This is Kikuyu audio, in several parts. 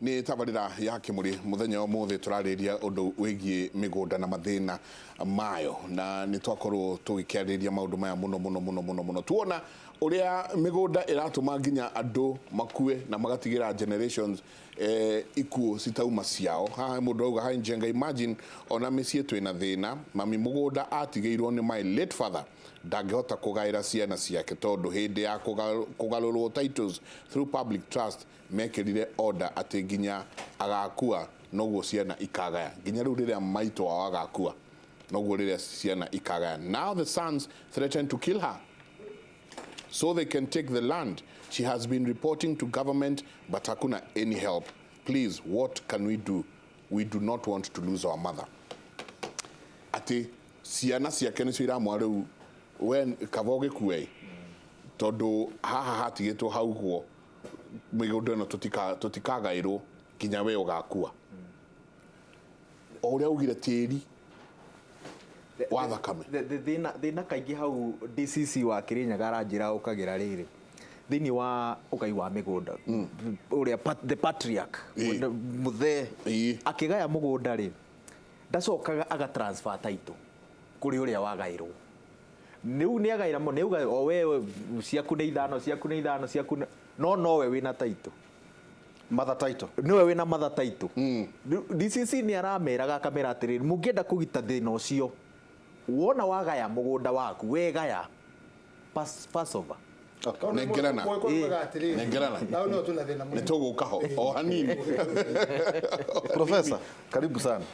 Nĩ tabarĩra ya Kĩmũrĩ. Mũthenya wa ũmũthĩ tũrarĩrĩria ũndũ wĩgiĩ mĩgũnda na mathĩna mayo, na nĩ twakorwo tũgĩkĩarĩrĩria maũndũ maya mũno mũno mũno mũno mũno. Tuona ũrĩa mĩgũnda ĩratũma nginya andũ makue na magatigĩra generations ikuũ citauma ciao. Haha mũndũ auga, "Hi Njenga, imagine ona mĩciĩ twĩna thĩna. Mami mũgũnda atigĩirwo nĩ my late father ndangĩhota kũgaĩra ciana ciake tondũ hĩndĩ ya kũgarũrwo titles through public trust mekĩrire order atĩ nginya agakua noguo ciana ikagaya. Nginya rĩu rĩrĩa maitũ wao agakua noguo rĩrĩa ciana ikagaya. Now the sons threaten to kill her so they can take the land. She has been reporting to government, but hakuna any help. Please, what can we do? We do not want to lose our mother." Atĩ ciana ciake nĩcio iramwa rĩu, we kaba ũgĩkue, tondũ haha hatigĩtwo haugwo mĩgũnda ĩno tũtikagaĩrwo nginya we ũgakua, o ũrĩa ugire tĩri wa thakame. Thĩna kaingĩ hau DCC wa Kirinyaga aranjĩra ũkagĩra rĩrĩ thĩinĩ wa ũgai wa mĩgũnda ũrĩa the patriarch, mũthee, akĩgaya mũgũnda rĩ, ndacokaga aga transfer title kũrĩ ũrĩa wagaĩrwo. Rĩu nĩ agaĩra, nĩ auga o we ciaku nĩ ithano, ciaku nĩ ithano, ciaku no nowe wĩna title. Mother title. Nĩwe wĩna mother title. Rĩu DCC nĩ arameraga akamera atĩrĩrĩ, mũngĩenda kũgita thĩna ũcio, wona wagaya mũgũnda waku, wegaya pass over. Nengerana. Nengerana. Hau no tuna thĩna nĩ mũnene. Tũgũka ho o hanini. Professor, karibu sana.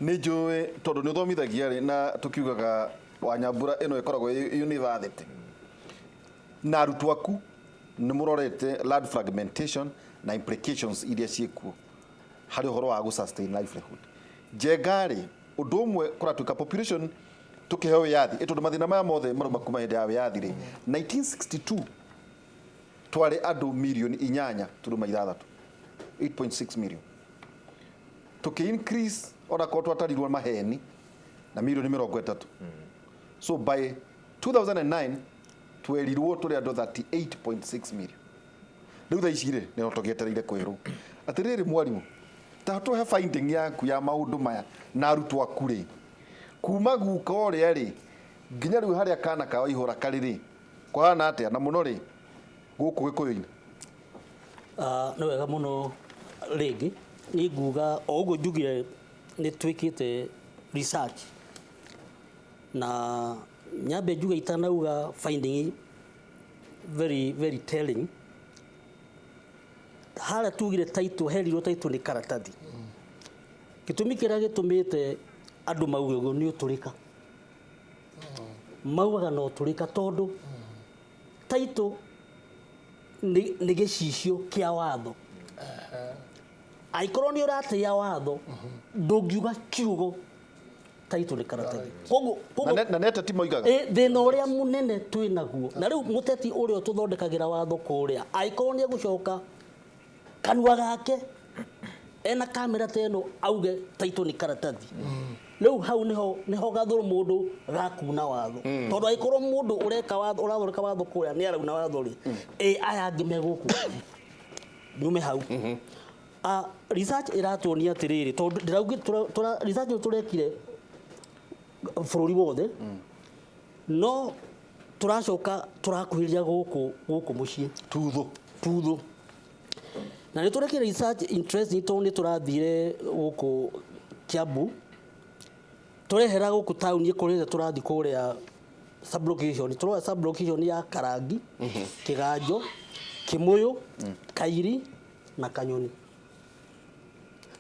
Nĩ njũĩ tondũ nĩ ũthomithagia rĩ, na tũkiugaga Wanyambura ĩno ĩkoragwo ĩ university na arutwo aku nĩ mũrorete land fragmentation na implications iria ciĩkuo harĩ ũhoro wa gũ sustain livelihood. Njenga rĩ, ũndũ ũmwe kũratuĩka population tũkĩheo wĩyathi, ĩ tondũ mathĩna maya mothe marauma kuma hĩndĩ ya wĩyathi rĩ, 1962 twarĩ andũ mirioni 8.6, 8.6 million. Tũkĩ increase ona korwo twatarirwo maheni na mirioni 30. So by 2009 twerirwo tũrĩ andũ 38.6 million. Rĩu thaa ici rĩ, nĩ tũgĩetereire kwĩrwo atĩrĩrĩ, mwarimũ, ta tũhe finding yaku ya maũndũ maya na arutwo aku rĩ, kuma guka ũrĩa rĩ nginya rĩu harĩa kana ka Waihũra karĩ rĩ, kũhana atĩa, na mũno rĩ gũkũ Gĩkũyũ-inĩ? Ah, nĩ wega mũno. Rĩngĩ niĩ nguga o ũguo njugire, nĩ twĩkĩte research, na nyambe njuge itanauga finding very very telling. Harĩa tugire title, herirwo title nĩ karatathi. Gĩtũmi kĩrĩa gĩtũmĩte andũ mauge ũguo nĩ ũtũrĩka. Maugaga no ũtũrĩka tondũ title nĩ gĩcicio kĩa watho. Angĩkorwo nĩ ũratĩĩa watho, ndũngiuga kiugo title nĩ karatathi. Koguo Na nĩ ateti moigaga. Thĩna ũrĩa mũnene twĩ naguo na rĩu, mũteti ũrĩa ũtũthondekagĩra watho kũrĩa, angĩkorwo nĩ egũcoka kanua gake ena kamera ta ĩno auge title nĩ karatathi, rĩu hau nĩho gathũrũ mũndũ gakuna watho, tondũ angĩkorwo mũndũ ũreka watho, ũrathondeka watho kũrĩa nĩ arauna watho rĩ, ĩ aya angĩ me gũkũ nyume hau. Ah, research ĩratuonia atĩrĩrĩ, tondũ ndĩraugi research ĩyo tũrekire bũrũri wothe, no tũracoka tũrakuhĩrĩria gũkũ mũciĩ. Tuthũ. Tuthũ. Na nĩ tũrekire research interesting, tondũ nĩ tũrathire gũkũ Kiambu, tũrehera gũkũ taũni ĩkũrĩte, tũrathiĩ kũrĩa sublocation, tũroya sublocation ya Karangi, Kĩganjo, Kĩmũyũ, Kairi na Kanyoni,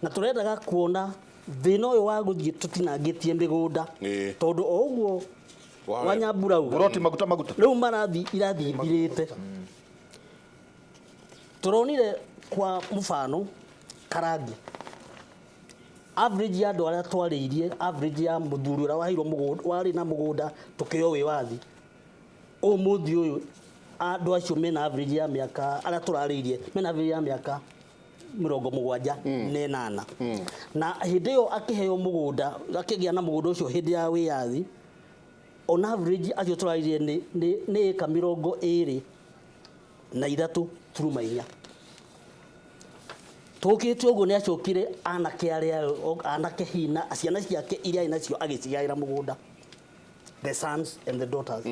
na tũrendaga kuona thĩna ũyũ wa gũthiĩ tũtinangĩtie mĩgũnda, tondũ o ũguo Wanyambura uga Buroti maguta maguta. Rĩu marathi irathiĩ ithirĩte. Tũronire kwa mũbano Karangi, average ya andũ arĩa twarĩirie, average ya mũthuri ũrĩa waheirwo mũgũnda, warĩ na mũgũnda tũkĩoyo wĩwathi, ũmũthĩ ũyũ andũ acio mena average ya mĩaka, arĩa tũrarĩirie mena average ya mĩaka 78. Na hĩndĩ ĩyo akĩheo mũgũnda, akĩgĩa na mũgũnda ũcio hĩndĩ ya wĩyathi, on average acio tũrarĩirie nĩ ĩka 23.4. Tũkĩte ũguo nĩ acokire anake arĩa anake hina ciana ciake iria nacio agĩcigaĩra mũgũnda, the sons and the daughters.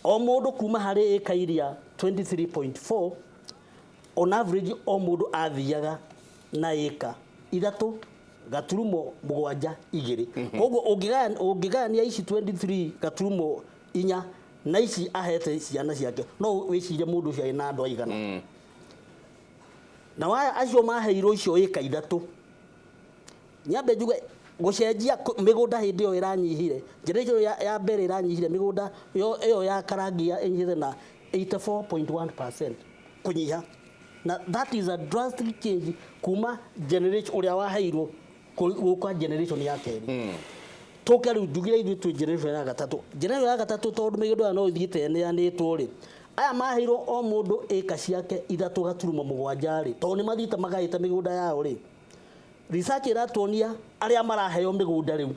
O mũndũ kuma harĩ ĩka iria 23.4 on average, o mũndũ athiaga na ĩka 3.72. Koguo ũngĩgayania ici 23.4 na ici ahete ciana ciake, no wĩcirie mũndũ ũcio arĩ na andũ aigana. Na waya acio maheirwo icio ĩka 3, nyambe njuge gũcenjia mĩgũnda hĩndĩ ĩyo ĩranyihire, generation ya mbere ĩranyihire mĩgũnda ĩyo ya Karangia ĩnyihĩte na 84.1% kũnyiha, na that is a drastic change kuma generation ũrĩa waheirwo gũka generation ya kerĩ. Tũke rĩu njugire ithuĩ twĩ generation ya gatatũ, generation ya gatatũ tondũ mĩgũnda no ĩthiĩte ĩneanĩtwo rĩ, aya maheirwo o mũndũ ĩka ciake 3.7 rĩ, tondũ nĩ mathiĩte magaĩte mĩgũnda yao rĩ, research ĩratuonia arĩa maraheo mĩgũnda rĩu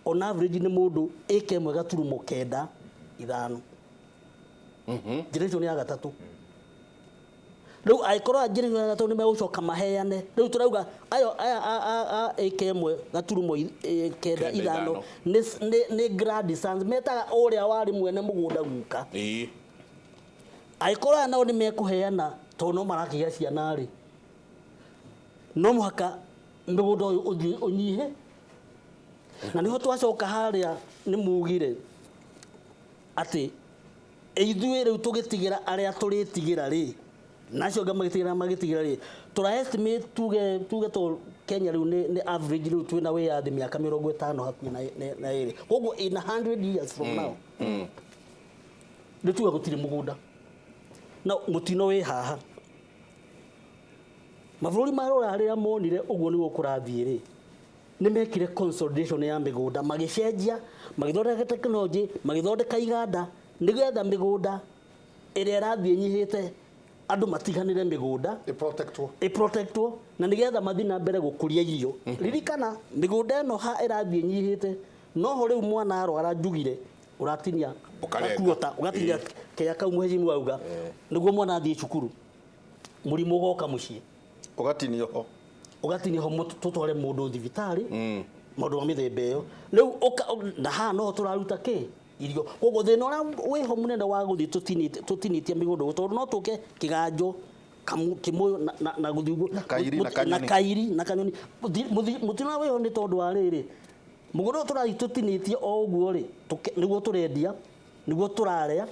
on average nĩ mũndũ ĩka 1.95. Generation ya gatatũ rĩu angĩkorwo generation ya gatatũ nĩ megũcoka maheane, rĩu tũrauga ayo aya a ĩka 1.95 nĩ grandsons metaga ũrĩa warĩ mwene mũgũnda guka. Angĩkorwo aya nao nĩ mekũheana tondũ no marakĩgĩa ciana rĩ, no mũhaka mĩgũnda ũyũ ũthiĩ ũnyihe. Na nĩho twacoka harĩa nĩ mugire atĩ ithuĩ rĩu tũgĩtigĩra arĩa tũrĩtigĩra rĩ, nacio angĩ magĩtigĩra rĩ, tũra estimate tuge to Kenya rĩu nĩ average rĩu twĩna wĩyathi mĩaka 50 hakuhĩ na ĩrĩ, koguo in 100 years from now nĩ tuge gũtirĩ mũgũnda. Na mũtino wĩ haha, mabũrũri ma rũraya rĩrĩa monire ũguo nĩguo kũrathiĩ rĩ, nĩ mekire consolidation ya mĩgũnda, magĩcenjia, magĩthondeka technology, magĩthondeka iganda nĩgetha mĩgũnda ĩrĩa ĩrathiĩ ĩnyihĩte andũ matiganĩre mĩgũnda ĩprotectwo, na nĩgetha mathiĩ na mbere gũkũria irio. Ririkana mĩgũnda ĩno ha ĩrathiĩ ĩnyihĩte, noho rĩu mwana arwara njugire ũratinia gakuota, ũgatinia kĩrĩa kau mũhecimu auga nĩguo mwana athiĩ cukuru, mũrimũ ũgoka mũciĩ ũgatinio ho, ũgatinio ho, tũtware mũndũ thibitarĩ, maũndũ ma mĩthemba ĩyo. Rĩu na haha noho tũraruta kĩ irio. Koguo thĩna ũrĩa wĩho mũnene wa gũthiĩ tũtinĩtie mĩgũnda, tondũ no tũke kĩganjo kĩmũyũ na gũthiĩ ũguo na kairi na kanyoni. Mũtino ũrĩa wĩho nĩ tondũ wa rĩrĩ, mũgũnda ũyũ tũrathiĩ tũtinĩtie o ũguo rĩ, nĩguo tũrendia, nĩguo tũrarĩa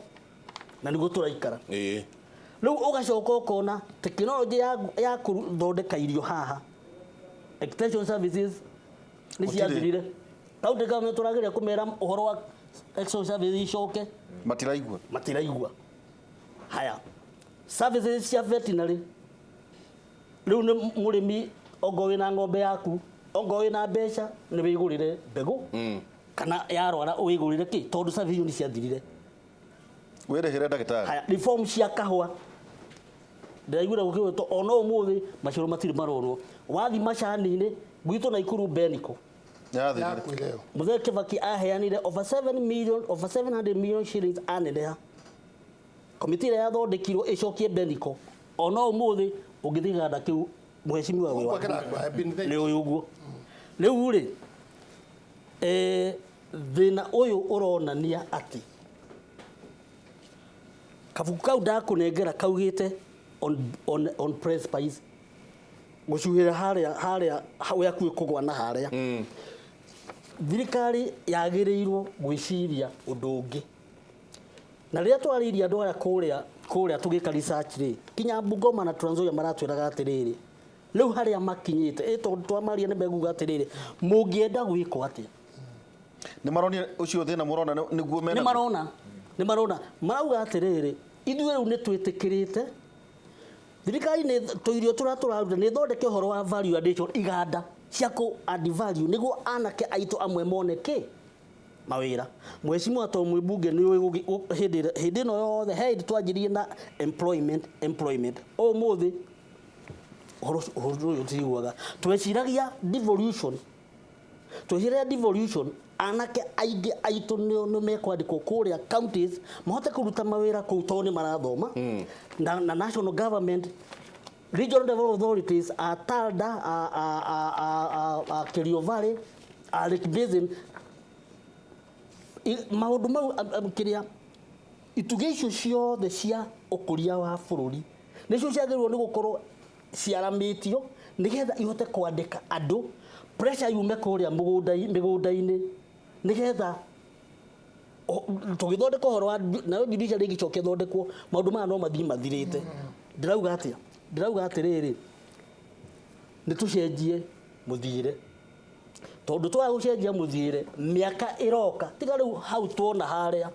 na nĩguo tũraikara. Rĩu ũgacoka ũkona tekinoronjĩ ya kũthondeka irio haha, extension services nĩ ciathirire. County government tũrageria kũmera ũhoro wa extension services icoke, matiraigua. Haya, services cia veterinary rĩu nĩ mũrĩmi ongo wĩna ng'ombe yaku, ongo wĩna mbeca nĩ wĩgũrĩre mbegũ kana yarwara wĩgũrĩre kĩ, tondũ services nĩ ciathirire. Wĩrĩhĩre ndagĩtarĩ. Haya, reform cia kahũa ndĩraiguire gũkĩgwetwo ona ũmũthĩ maciaro matirĩ maronwo. Wathi macani-inĩ gwitũ Naikuru Beniko Mũthee Kibaki aheanire over 7 million, over 700 million shillings aneneha. Komiti ĩrĩa yathondekirwo ĩcokie Beniko ona ũmũthĩ ũngĩthiĩ kĩganda kĩu mũhecimiwa wĩ wa nĩ ũyũ ũguo. Rĩu rĩ, thĩna ũyũ ũronania atĩ kabuku kau ndakũnengera kaugĩte on precipice gũcuhĩra harĩa harĩa hakuhĩ kũgwa na harĩa. Thirikari yagĩrĩirwo gwĩciria ũndũ ũngĩ. Na rĩrĩa twarĩirie andũ aya kũrĩa tũgĩka research rĩ, kinya Bungoma na Trans Nzoia maratwĩraga atĩrĩrĩ, rĩu harĩa makinyĩte, tondũ twamaria nĩ mekuga atĩrĩrĩ, mũngĩenda gwĩkwo atĩa? Nĩ maronire ũcio thĩna mũrona nĩguo mena. Nĩ marona marauga atĩrĩrĩ, ithuĩ rĩu nĩ twĩtĩkĩrĩte thirikari nĩ tũirio tũrĩa tũraruta nĩ ĩthondeke ũhoro wa value addition, iganda cia kũ add value nĩguo anake aitũ amwe mone kĩ mawĩra. Mheshimiwa to mwĩbunge nĩ ũĩ hĩndĩ ĩno yothe he hĩndĩ twanjirie na employment ũmũthĩ ũhoro ũyũ tiguaga tweciragia devolution, anake aingĩ aitũ nĩ mekwandĩkwo kũrĩa counties mahote kũruta mawĩra kũu tondũ nĩ marathoma na national government Regional Development Authorities a Tarda, a Kerio Valley, a Lake Basin, maũndũ mau kĩrĩa itugĩ icio ciothe cia ũkũria wa bũrũri nĩcio ciagĩrĩirwo nĩ gũkorwo ciaramĩtio nĩgetha ihote kwandĩka andũ, pressure yume kũrĩa mĩgũnda-inĩ nĩgetha tũgĩthondeka ũhoro wa nayo judiciary ĩgĩcoka ĩthondekwo, maũndũ maya no mathiĩ mathirĩte. Ndĩrauga atĩa? Ndĩrauga atĩrĩrĩ, nĩ tũcenjie mũthiĩre, tondũ twaga gũcenjia mũthiĩre mĩaka ĩroka, tiga rĩu hau tuona harĩa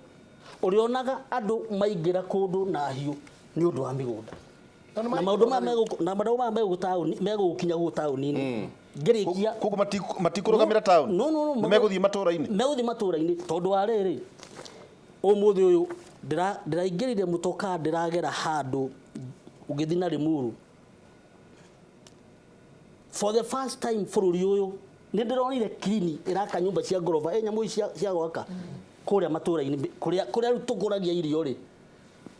ũrĩonaga andũ maingĩra kũndũ na hiũ nĩ ũndũ wa mĩgũnda na maũndũ maya megũkinya gũkũ taũni-inĩ. Ngĩrĩkia koguo matikũrũgamĩra taũni? No, no, no. Nĩ megũthiĩ matũũra-inĩ? Megũthiĩ matũũra-inĩ tondũ wa rĩrĩ, ũmũthĩ ũyũ ndĩraingĩrire mũtokaa, ndĩragera handũ ũgĩthiĩ na Limuru. For the first time bũrũri ũyũ nĩ ndĩronire kirini ĩraka nyũmba cia ngoroba, nyamũ ici cia gwaka kũrĩa matũũra-inĩ, kũrĩa rĩu tũkũragia irio rĩ,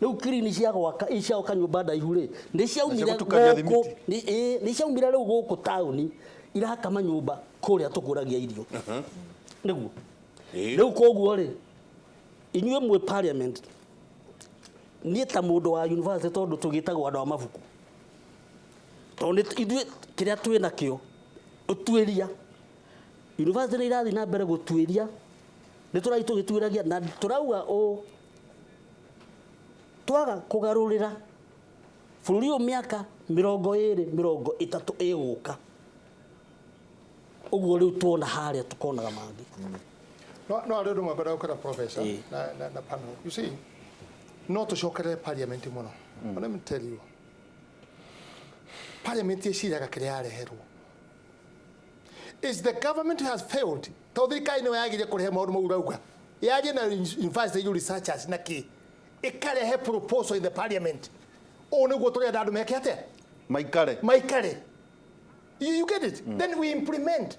rĩu kirini cia gwaka ici cia gwaka nyũmba ndaihu rĩ, nĩ ciaumire gũkũ, nĩ ciaumire rĩu gũkũ taũni iraka manyũmba kũrĩa tũkũragia irio. Nĩguo rĩu koguo rĩ, inyuĩ mwĩ parliament, niĩ ta mũndũ wa university, tondũ tũgĩtagwo andũ a mabuku, tondũ ithuĩ kĩrĩa twĩ nakĩo ũtuĩria, university nĩ irathiĩ na mbere gũtuĩria, nĩ tũrathiĩ tũgĩtuĩragia na tũrauga ũũ, twaga kũgarũrĩra bũrũri ũyũ mĩaka 20 30 ĩgũka, ũguo rĩu tuona harĩa tũkonaga mangĩ. No arĩ ũndũ ũmwe ngwenda gũkĩra professor na panel. You see, no tũcokerere parliament mũno. But let me tell you, parliament ĩciraga kĩrĩa yareherwo. It's the government who has failed. Tondũ thirikari nĩyo yagĩrĩire kũrehe maũndũ mau ũrauga. Yarie na university researchers na kĩ, ĩkarehe proposal in the parliament. Ũũ nĩguo tũrenda andũ meke atĩa? Maikare. Maikare. You get it? Then we implement.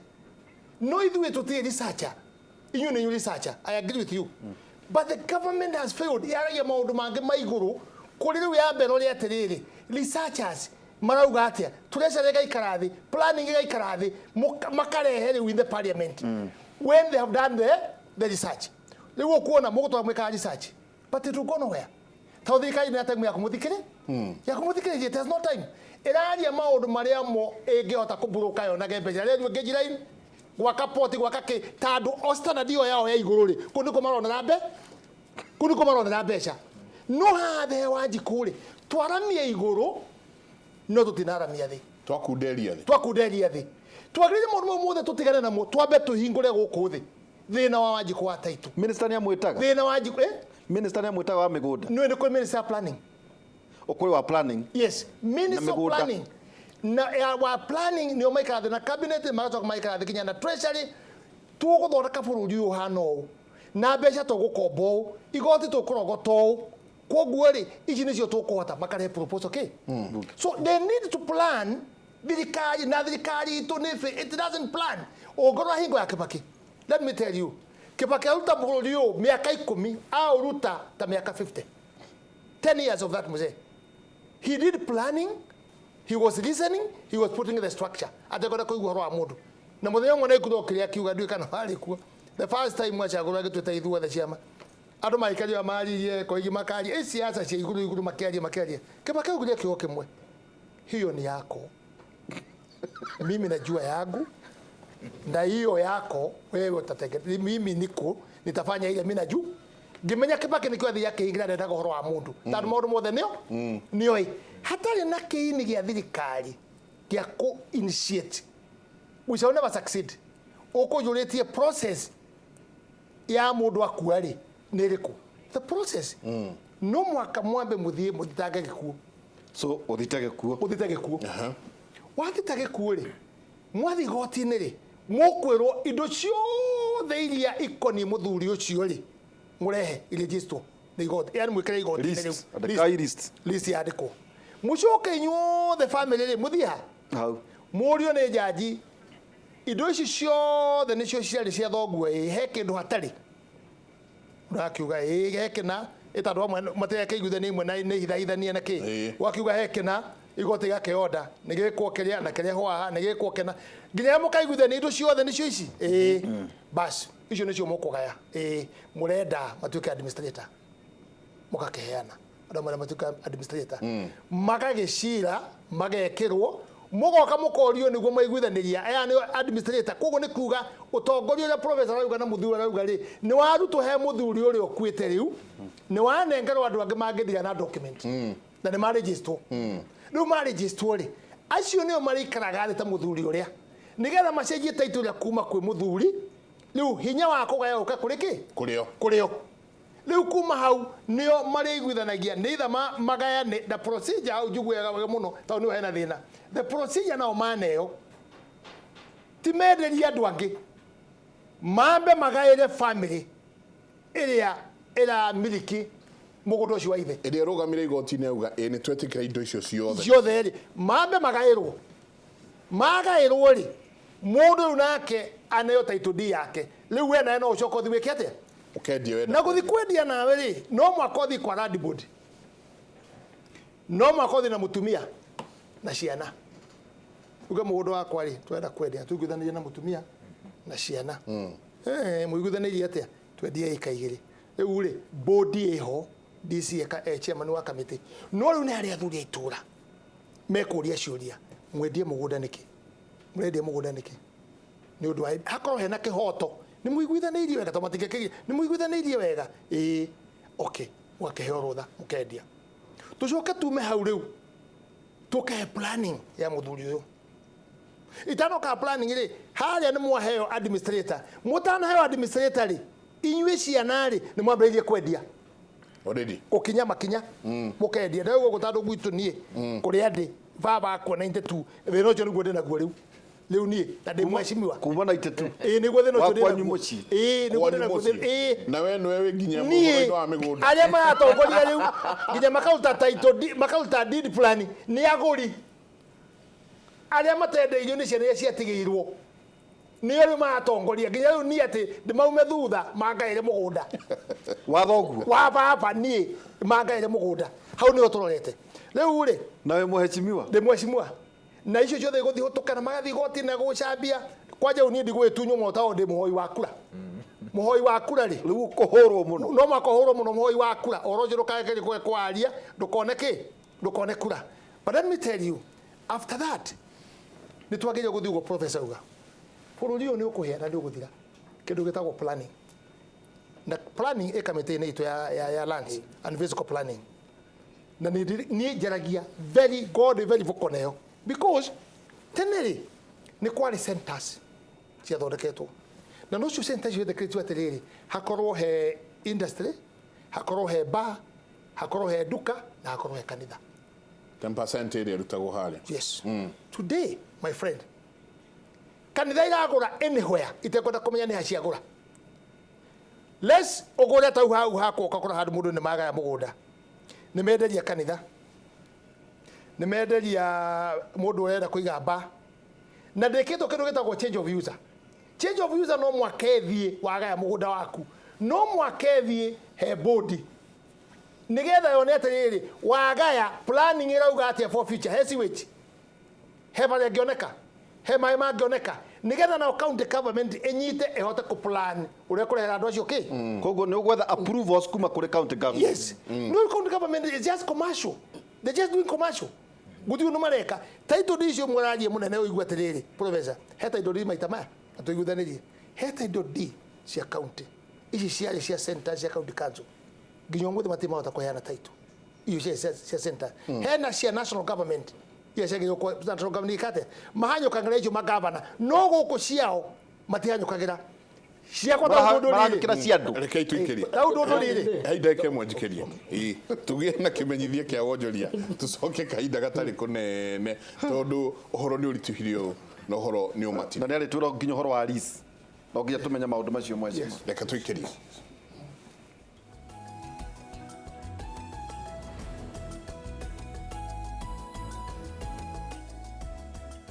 No ithuĩ tũtirĩ researcher. Inyuĩ nĩ researcher. I agree with you. But the government has failed. Yaragia maũndũ mangĩ ma igũrũ kũrĩ rĩu ya mbere ũrĩa atĩrĩrĩ, researchers marauga atĩa, treasury ĩgaikara thĩ, planning ĩgaikara thĩ, makarehe rĩu in the parliament when they have done the research. Rĩu ũkuona mũgũtwara mwĩkaga research, but it will go nowhere. Tondũ thirikari nĩ time ya kũmũthikĩrĩ, ya kũmũthikĩrĩria, it has no time. Ĩraria maũndũ marĩa mo ĩngĩhota kũmburũka yonage mbeca. Rĩu engage line, gwaka port, gwaka kĩ, tondũ o standard ĩyo yao ya igũrũ rĩ, kũu nĩkuo maronera kũu nĩkuo maronera mbeca. No haha thĩ wa Wanjikũ rĩ, twaramie igũrũ no tũtinaramia thĩ. Twakunderia thĩ. Twakunderia thĩ. Twagĩrĩire maũndũ mau mothe tũtigane namo, twambe tũhingũre gũkũ thĩ. Thĩna wa Wanjikũ wa taitũ. Minister nĩ amwĩtaga? Thĩna wa Wanjikũ, Minister nĩ amwĩtaga wa mĩgũnda? Nĩ nĩ kũrĩ minister wa planning. Ũkũrĩ wa planning? Yes, minister of planning. Na ya wa planning nĩo maikara thĩ na cabinet, magacoka maikara thĩ nginya na treasury. Tũgũthondeka bũrũri ũyũ ũhana ũũ, na mbeca tũgũkomba ũũ, igoti tũkũrogota ũũ. Koguo rĩ, ici nĩcio tũkũhota, makarehe proposal kĩ? So they need to plan. Thirikari na thirikari itũ nĩ it doesn't plan. Ũngorora hingo ya Kibaki, let me tell you, Kibaki aruta bũrũri ũyũ mĩaka 10, aũruta ta mĩaka 50. 10 years of that mzee. He did planning, he was listening, he was putting the structure. Atekwenda kũigua ũhoro wa mũndũ. Na mũthenya ũmwe nĩaiguire kĩrĩa akiuga, ndiũĩ kana warĩ kuo. The first time acagũrwo agĩtuĩte ithuothe ciama. Andũ maikarire maririe, koigi makaria, siasa cia igũrũ igũrũ makĩaria makĩaria. Kibaki augire kiugo kĩmwe. Hiyo ni yako. Mimi najua yangu na hiyo yako wewe utatengeneza. Mimi niko nitafanya ile mimi najua. Ngimenya Kibaki nikio thia kĩingira ndendaga ũhoro wa mũndũ. Tondũ maũndũ mothe nĩo nĩoĩ. Hatarĩ na kĩini gĩa thirikari gĩa kũ initiate. We shall never succeed. Ũkũiyũrĩtie process ya mũndũ akua rĩ nĩ ĩrĩkũ? The process. No mwaka mwambe mũthiĩ mũthitange gĩkuũ. So ũthite gĩkuũ. Ũthite gĩkuũ. Wathita gĩkuũ rĩ, mwathiĩ igoti-inĩ rĩ, mũkwĩrwo indo ciothe iria ikoniĩ mũthuri ũcio rĩ, mũrehe irejistwo nĩ igoti. Yaani mwĩkĩre igoti-inĩ rĩu. Andĩkai list. List yandĩkwo. Mũcoke inyuothe family rĩ, mũthiĩ ha? Hau. Mũrio nĩ jaji, indo ici ciothe nĩcio ciarĩ cia thoguo ĩ, he kĩndũ hatarĩ. Ũrakiuga ĩ, he kĩna, ĩ tondũ amwe matireka iguithania imwe na nĩ hithahithania na kĩ. Wakiuga he kĩna, Igoti gakĩonda nĩ gĩkwo kĩrĩa na kĩrĩa haha nĩ gĩkwo kĩna nginya mũkaiguithania indo ciothe nĩcio ici. Ĩĩ, bas icio nĩcio mũkũgaya. Ĩĩ, mũrenda matuĩke administrator, mũgakĩheana andũ marĩa matuĩka administrator, magagĩcira, magekĩrwo, mũgoka mũkorio nĩguo maiguithanĩria aya nĩo administrator. Koguo nĩ kuga ũtongoria ũrĩa professor arauga na mũthuri arauga rĩ, nĩ warutwo he mũthuri ũrĩa ũkuĩte, rĩu nĩ wanengerwo andũ angĩ mangĩthira na document na nĩ marĩgistwo. Rĩu marĩgistwo rĩ, acio nĩo marĩikaraga thĩ ta mũthuri ũrĩa, nĩgetha macenjie title ĩrĩa kuma kwĩ mũthuri. Rĩu hinya wa kũgaya ũka kũrĩ kĩ? Kũrĩo. Kũrĩo. Rĩu kuma hau nĩo marĩiguithanagia nĩ itha magayane na procedure. Hau njugu wega wega mũno, tondũ nĩho hena thĩna. The procedure nao maneo ti menderie andũ angĩ, mambe magaĩre family ĩrĩa ĩramiliki mũgũnda ũcio wa ithe. Ĩrĩa ĩrũgamire igoti-inĩ auga ĩ nĩ twetĩkĩra indo icio ciothe. Ciothe rĩ, mambe magaĩrwo. Magaĩrwo rĩ, mũndũ rĩu nake aneo title deed yake. Rĩu we nawe no ũcoke ũthiĩ wĩke atĩa? Ũkendia wenda. Na gũthiĩ kwendia nawe rĩ, no mwaka ũthiĩ kwa land board, no mwaka ũthiĩ na mũtumia na ciana, uge mũgũnda wakwa rĩ, tũrenda kwendia, tũiguithanĩrie na mũtumia na ciana. Mũiguithanĩirie atĩa? Twendie ĩka 2. Rĩu rĩ, board ĩho, DC eka chairman wa kamĩtĩ, no rĩu nĩ harĩ athuri a itũra mekũria ciũria, mwendie mũgũnda nĩkĩ? Mũrendia mũgũnda nĩkĩ? Nĩ ũndũ wa hakorwo hena kĩhoto, nĩ mũiguithanĩirie wega, tondũ matingĩkĩgia nĩ mũiguithanĩirie wega. Ĩĩ, okay, mũgakĩheo rũtha mũkendia. Tũcoke tume hau rĩu tũkahe planning ya mũthuri ũyũ. Itanoka planning rĩ, harĩa nĩ mwaheo administrator. Mũtanaheo administrator rĩ, inyuĩ ciana rĩ, nĩ mwambĩrĩirie kwendia. Already. Gũkinya makinya mũkendia. Ndĩrauga ũguo tondũ gwitũ niĩ kũrĩa ndĩ, baba akua 92, thĩna ũcio nĩguo ndĩnaguo rĩu. Rĩu niĩ na ndĩ mheshimiwa. Kuma 92. Ĩĩ, nĩguo thĩna ũcio Wa kwanyu ndĩnaguo. mũciĩ. Ĩĩ, nĩguo Kwanyu ndĩnaguo. mũciĩ. Ĩĩ. Na we nĩwe wĩ nginya Niĩ mũhoro wa mĩgũnda. Arĩa maratongoria rĩu nginya makaruta title deed, makaruta deed plan nĩ agũri arĩa matendeirio nĩ ciana iria ciatigĩirwo, nĩo rĩu maratongoria nginya rĩu niĩ atĩ ndĩmaume thutha mangaĩre mũgũnda. Wa thoguo. Wa baba, niĩ mangaĩre mũgũnda. Hau nĩho tũrorete rĩu rĩ. Na wĩ mũheshimiwa. Ndĩ mheshimiwa, na icio ciothe igũthiĩ hũtũkana, magathiĩ igoti na gũcambia kwanja. Rĩu niĩ ndigũgĩtunywo mũno tondũ ndĩ mũhoi wa kura. Mũhoi wa kura rĩ, Rĩu ũkũhũrwo mũno. No mwaka ũhũrwo mũno. Mũhoi wa kura, ũhoro ũcio ndũkagerie kwaria, ndũkone kĩ, ndũkone kura. But let me tell you, after that nĩ twagĩrĩire gũthiĩ ũguo professor auga, bũrũri ũyũ nĩ ũkũhĩa na nĩ ũgũthira. Kĩndũ gĩtagwo planning, na planning ĩ kamĩtĩ-inĩ itũ ya lands and physical planning, na niĩ njaragia very god very vocal nayo, because tene rĩ, nĩ kwarĩ centers ciathondeketwo, na nocio centers ciĩtĩkĩrĩtio atĩrĩrĩ, hakorwo he industry, hakorwo he bar, hakorwo he nduka, na hakorwo he kanitha. 10% ĩrĩa ĩrutagwo harĩa. Yes. Today, my friend, kanitha iragũra anywhere, itekwenda kũmenya nĩ ha ciagũra. Les ũgũre tau hau hakwa, ũgakora handũ mũndũ nĩ magaya mũgũnda, nĩ menderia kanitha, nĩ menderia mũndũ ũrenda kũiga bar, na ndĩkĩtwo kĩndũ gĩtagwo change of user. Change of user, no mwaka ĩthiĩ wagaya mũgũnda waku, no mwaka ĩthiĩ he board nigetha yone atĩrĩrĩ, wagaya, planning ĩrauga atĩa for future, he sewage, he barĩa ĩngĩoneka, he maĩ mangĩoneka, nigetha nao county government ĩnyite ĩhote kũplan ũrĩa kũrehera andũ acio kĩ. Koguo nĩ ũgwetha approvals kuma kũrĩ county government. Yes. No, county government is just commercial, they're just doing commercial, gũtirĩ ũndũ mareka. Title deed icio mũrarie mũnene, ũigue atĩrĩrĩ professor, he title deed maita maya na tũiguithanĩrie, he title deed cia county, ici ciarĩ cia center, cia county council, nginya ũmũthĩ matirĩ mahota kũheana title icio cia center. Hena cia national government iria ciagĩrĩirwo national government ikate mahanyũkagĩra icio magavana, no gũkũ ciao matihanyũkagĩra ciakwa. Marahanyũkĩra cia andũ. Rekei tuikĩrie. Tau ndũndũ rĩrĩ. Hei, ndagĩka ĩmwe njikĩrie. Ĩĩ, tũgĩe na kĩmenyithia kĩa wonjoria, tũcoke kahinda gatarĩ kũnene, tondũ ũhoro nĩ ũritũhire ũũ na ũhoro nĩ ũmati. Na nĩ arĩtwĩra nginya ũhoro wa lease, no nginya tũmenye maũndũ macio, mheshimiwa. Reke tũikĩrie.